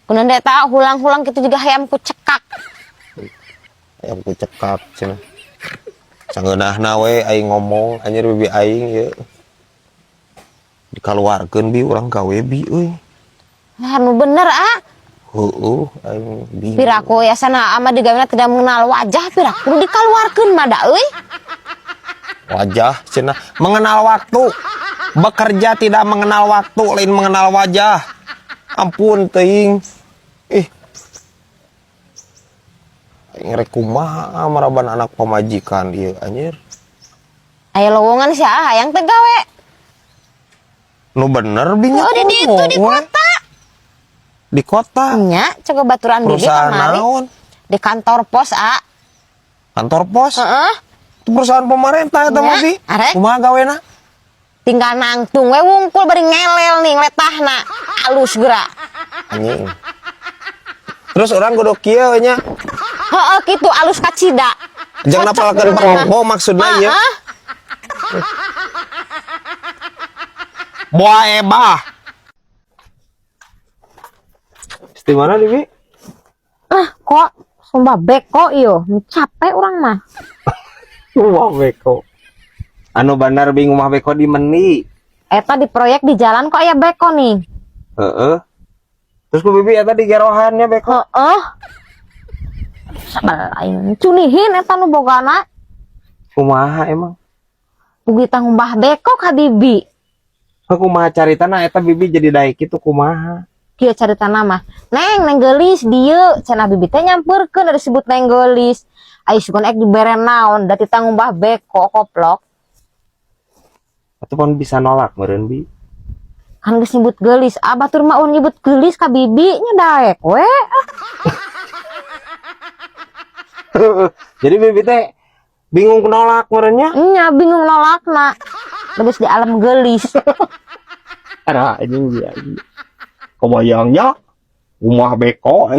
Kunaon eta hulang-hulang kitu juga hayam ku cekak. Hayam ku cekak cenah. Sangeunahna we aing ngomong anjir bibi aing ieu. Dikaluarkeun bi urang gawe bi euy. Lah nu bener ah. Heueuh aing bingung. Piraku ya sana ama digawena tidak mengenal wajah piraku kudu dikaluarkeun mah da euy. Wajah cenah mengenal waktu. Bekerja tidak mengenal waktu, lain mengenal wajah. Ampun teuing. Ih. Aing rek kumaha maraban anak pamajikan ieu anjir. Aya lowongan sih ah hayang teh gawe. Nu bener binya. Oh, di ditu di kota. Di kota. Nya, coba baturan bibi Perusahaan kamari. naon? Di kantor pos ah. Kantor pos. Heeh. Itu perusahaan pemerintah eta mah Nya, bi. arek. Kumaha gawena? Tinggal nangtung we wungkul bari ngelel nih ngeletahna. Alus geura. Anjing. Terus orang kudu kieu nya. Heeh kitu alus kacida. Jangan Cocok napalkeun bener mah. promo maksudna ieu. Heeh. Boa ebah. Di mana Bibi? Ah, kok sumpah beko iyo, capek orang mah. Rumah beko. Anu bener bingung rumah beko di meni. Eta di proyek di jalan kok aya beko nih. Heeh. Terus ku Bibi eta di gerohannya beko. Heeh. Sabar aing cunihin eta nu bogana. Kumaha emang? Pugi ngumbah beko ka Bibi. Heuh, kumaha caritana eta Bibi jadi daek kitu kumaha? Kieu caritana mah. Neng, neng geulis dieu cenah Bibi teh nyampeurkeun da disebut neng geulis. Ai sugan ek dibere naon da tita ngumbah beko koplok. Atuh pan bisa nolak meureun Bi. Kan geus nyebut geulis, ah batur mah euweuh nyebut geulis ka Bibi nya daek we. Jadi Bibi teh bingung nolak meureun nya. Nya bingung nolakna. Geus di alam geulis. Ada anjing dia. Kebayangnya rumah beko.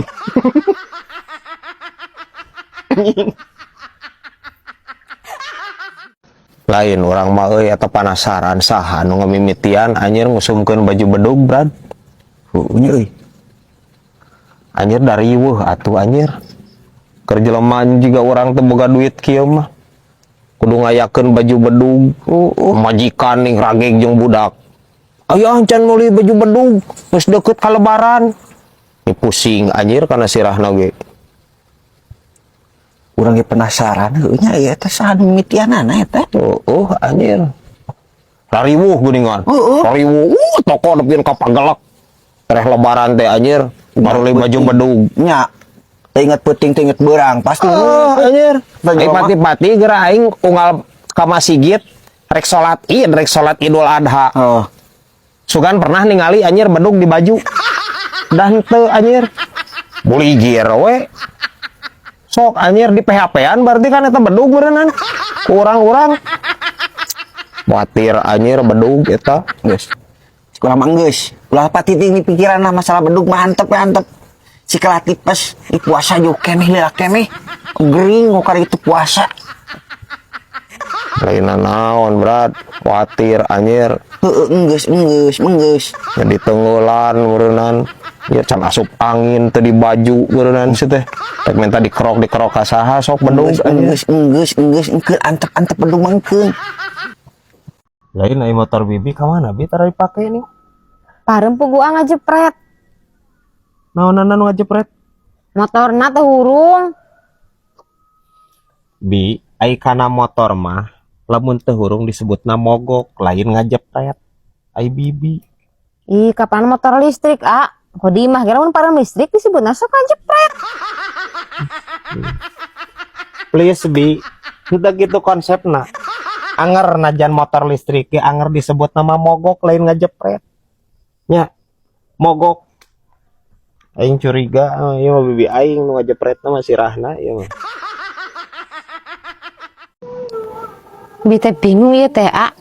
Lain orang mah euy eta penasaran saha nu ngamimitian anjir ngusumkeun baju bedug brad. Heueuh nya euy. Anjir dari weuh atuh anjir. Keur jelema juga urang teu boga duit kieu mah. Kudu ngayakeun baju bedug. Majikan ning rageg jeung budak. Ayah can meuli baju bedug, geus deukeut ka lebaran. Ini pusing anjir kana sirahna ge. Urang ge penasaran heueuh nya ieu teh saha nu mimitianana eta? Oh, anjir. Rariwuh geuningan. Heeh. Rariwuh, toko nepikeun ka pagelek. Tereh lebaran teh anjir, baru beli baju bedug. Nya. Teu inget peuting teu inget beurang pasti. Oh, anjir. Teu Ai jelema. pati-pati geura aing unggal ka masjid rek salat Id, rek salat Idul Adha. Oh. Sugan pernah ningali anjir bedug di baju. Dan teu anjir. Buligir we. Sok anjir di PHP-an berarti kan eta bedug beureunan. Kurang-urang. Kuatir anjir bedug eta. Geus. Sekolah mah geus. Ulah pati ting di pikiran lah masalah bedug mah antep we antep. Si kelat tipes di puasa jauh keneh lila keneh. Gering kok kali itu puasa. Lain naon berat, kuatir anjir. Heeh, enggeus enggeus enggeus. Jadi tenggelan meureunnan. Ya can asup angin teu di baju meureunnan si teh. Rek minta dikerok dikerok ka saha sok bedug Enggeus anjir. enggeus enggeus enggeus engkeun antep antep bedug mah engkeun. Lain ai motor bibi ka mana bi tara dipake nih? Parem pugu ngajepret. Naonana nu ngajepret? Motorna teh hurung. Bi, ai kana motor mah lamun teu hurung disebutna mogok, lain ngajepret. Ai bibi. Ih, kapan motor listrik, ah? Kok di imah kira mun parem listrik disebutna sok ngajepret. Please bi, udah gitu konsepna. Anger najan motor listrik ge anger disebut nama mogok lain ngajepret. Nya, mogok. Aing curiga, ieu mah bibi aing nu ngajepretna mah sirahna ieu mah. Bi teh bingung ieu teh, ah.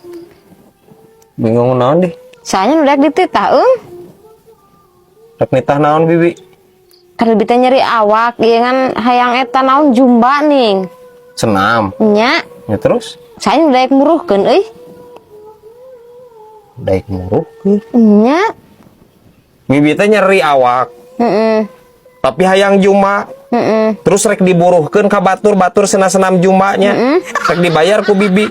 Bingung naon deh? Soalnya nu daek dititah eung. Rek nitah naon bibi? Kan bibi teh nyeri awak, ieu ngan hayang eta naon jumba ning. Senam. Nya. Ya terus? Soalnya nu daek muruhkeun euy. Daek muruhkeun. Nya. Bibi teh nyeri awak. Heeh. Tapi hayang juma. Heeh. Terus rek diburuhkeun ka batur, batur senam jumanya. Rek dibayar ku bibi.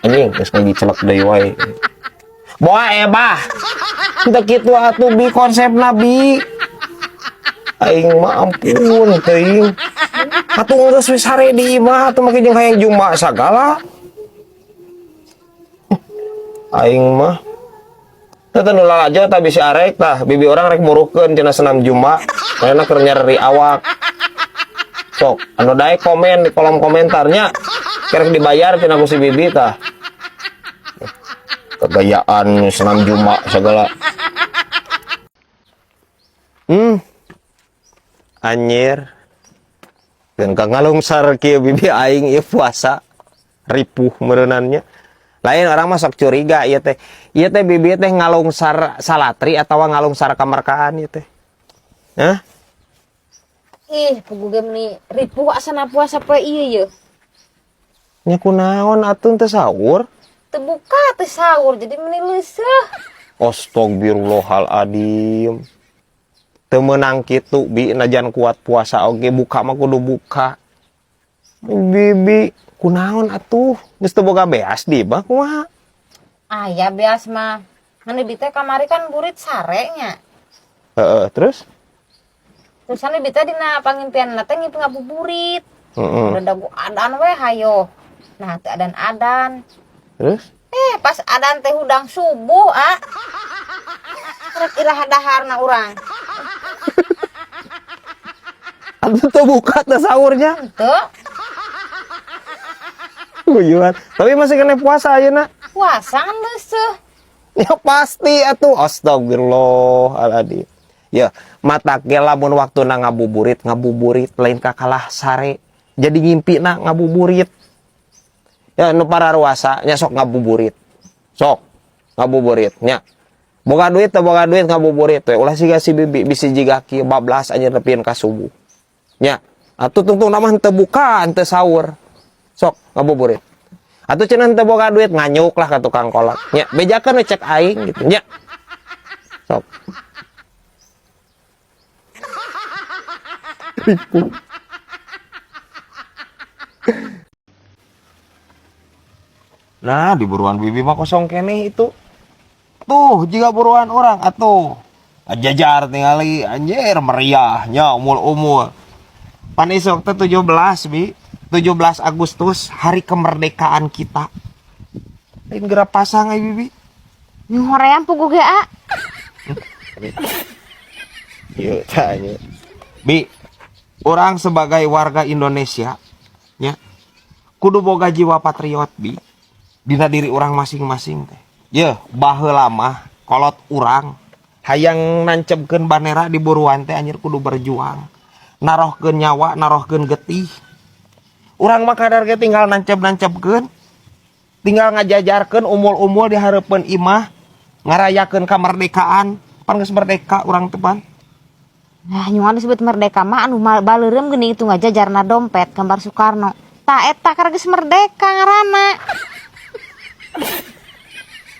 Anjing, geus dicelek deui wae. Boa ebah. Teu kitu atuh, Bi, konsepna, Bi. Aing mah ampun teuing. Atuh geus wis sare di imah atuh make jeung hayang juma sagala. Aing mah teh nu lalajo tah bisi arek tah bibi urang rek muruhkeun cenah senam juma karena keur nyeri awak. Sok, anu daek komen di kolom komentarnya, kerek dibayar cenah ku si bibi tah. Kegayaan senam juma segala. Anjir. Dan kang ngalungsar kieu bibi aing ieu puasa ripuh meureunannya. Lain orang mah sok curiga ieu teh. Ieu teh bibi teh ngalungsar salatri atawa ngalungsar kamerkaan ieu teh. Hah? Ih, puguh ge meni ripuh asana puasa poe ieu ye. Nya kunaon atuh teu sahur? Teu buka teu sahur jadi meni leuseuh. Astagfirullahaladzim. Teu meunang kitu, Bi, najan kuat puasa oge buka mah kudu buka. Bibi, kunaon atuh? Geus teu boga beas di mah kumaha? Aya beas mah. Ngan bibi teh kamari kan burit sare nya. Heeh, terus? Terusan bibi teh dina pangimpianna teh ngimpi ngabuburit. Heeh. Udah dagu adan we hayo. Nah, teu adan-adan. Terus? Eh, pas adan teh hudang subuh, ah. Rek iraha daharna urang. Atuh teu buka teh sahurnya. Teu. Guyuan. Tapi masih kena puasa ayeuna. Puasa kan leuseuh. Ya pasti atuh. Astagfirullahaladzim. Ya, mata ge lamun waktuna ngabuburit, ngabuburit lain kakalah sare. Jadi ngimpina ngabuburit. Ya nu pararuasa nya sok ngabuburit. Sok ngabuburit nya. Boga duit teu boga duit ngabuburit we. Ulah siga si bibi bisi jiga kieu bablas anjir nepieun ka subuh. Nya, atuh tungtung mah henteu buka, henteu sahur. Sok ngabuburit. Atuh cenah henteu boga duit nganyuk lah ka tukang kolak. Nya, bejakeun we cek aing gitu nya. Sok. Nah, di buruan bibi mah kosong keneh itu. Tuh, jika buruan orang atuh. Ajajar tingali anjir meriahnya umul-umul. Pan isok teh 17, Bi. 17 Agustus hari kemerdekaan kita. Lain geura pasang ai bibi. Nyohoream puguh ge, ah. Ieu tanya. Bi, orang sebagai warga Indonesia nya kudu boga jiwa patriot, Bi. Dina diri orang masing-masing teh. Yeuh, baheula mah kolot urang hayang nancebkeun bandera di buruan teh anjir kudu berjuang. Narohkeun nyawa, narohkeun getih. Urang mah kadar ge tinggal nanceb-nancebkeun. Tinggal ngajajarkeun umul-umul di hareupeun imah, ngarayakeun kemerdekaan. Pan geus merdeka urang teh pan. Nah, nyuan disebut merdeka mah anu baleureum geuning itu ngajajarna dompet gambar Soekarno. Ta eta karena geus merdeka ngaranna.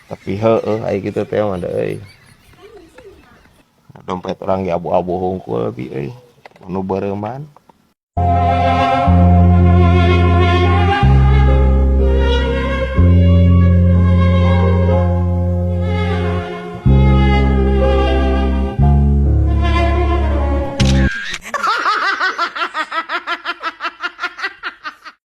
Tapi heueuh aya kitu teh mah da euy. Dompet urang ge abu-abu hungkul bi euy. Anu beureuman.